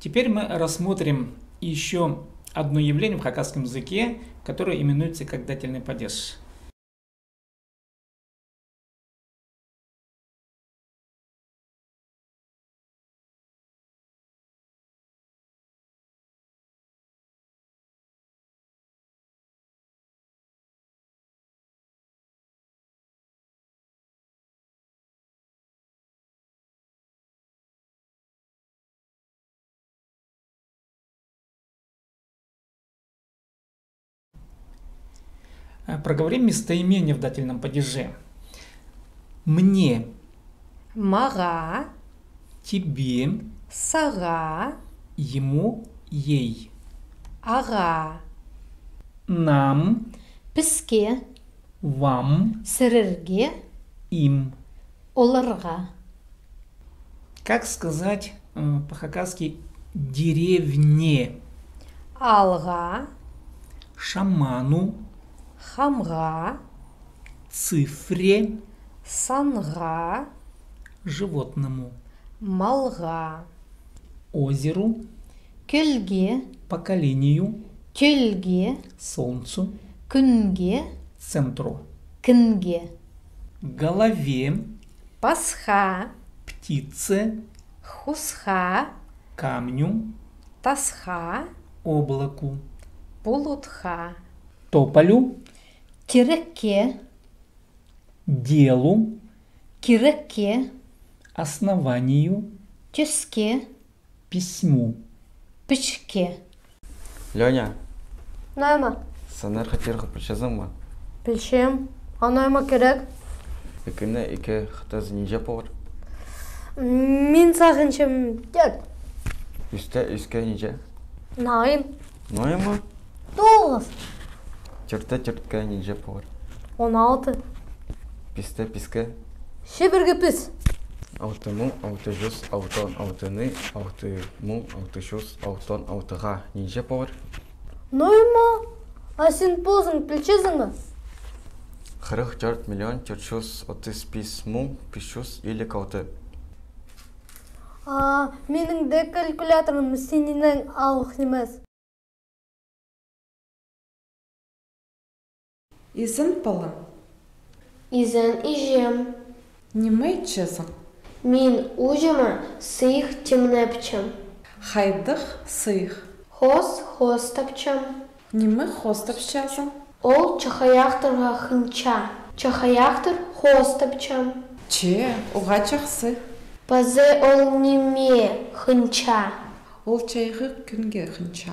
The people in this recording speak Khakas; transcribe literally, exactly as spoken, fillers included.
Теперь мы рассмотрим ещё одно явление в хакасском языке, которое именуется как дательный падеж. Э, проговорим местоимение в дательном падеже. Мне. Мағаа. Тебе. Сағаа. Ему, ей. Ағаа. Нам. Піске. Вам. Сірерге. Им. Оларға. Как сказать, э, по-хакасски деревне? Аалға. Шаману. Хамға. Цифре. Санға. Животному. Малға. Озеру. Кӧлге. Поколению. Тӧлге. Солнцу. Кӱнге. Центру. Кінге. Голове. Пасха. Птице. Хусха. Камню. Тасха. Облаку. Пулутха. Тополю. Тирекке. Делу. Кирекке. Основанию. Тӧске. Письму. Пічікке. Лёня. Найма. Саннар хатирға пілчезің ме? Пілчем. А найма кирек? Ікіні ікі хатаза нинҷе полар? Мин сағынчам, тӧрт. Ӱсте ӱске нинҷе? Найн. Найма? Тоғыс. Тӧртте тӧртке нинҷе полар? Он алты. Писте писке? Чибіргі піс. Алты муң алты чӱс алтон алтыны алты муң алты чӱс алтон алтыға нинҷе полар? Найма, а син позың пілчезің ме? Хырых тӧрт миллион тӧрт чӱс отыс пис муң пис чӱс илиг алты. А минің дее калькуляторым синнең алох нимес. Изен, палам. Изен, иҷем. Ниме итчезің? Мин ууҷама сыйых тимнепчем. Хайдағ сыйых? Хоос, хоостапчам. Ниме хоостапчазың? Ол чахайахтарға хынча. Чахайахтар хоостапчам. Че, уғаа чахсы. Паза ол ниме хынча? Ол чайғы кӱнге хынча.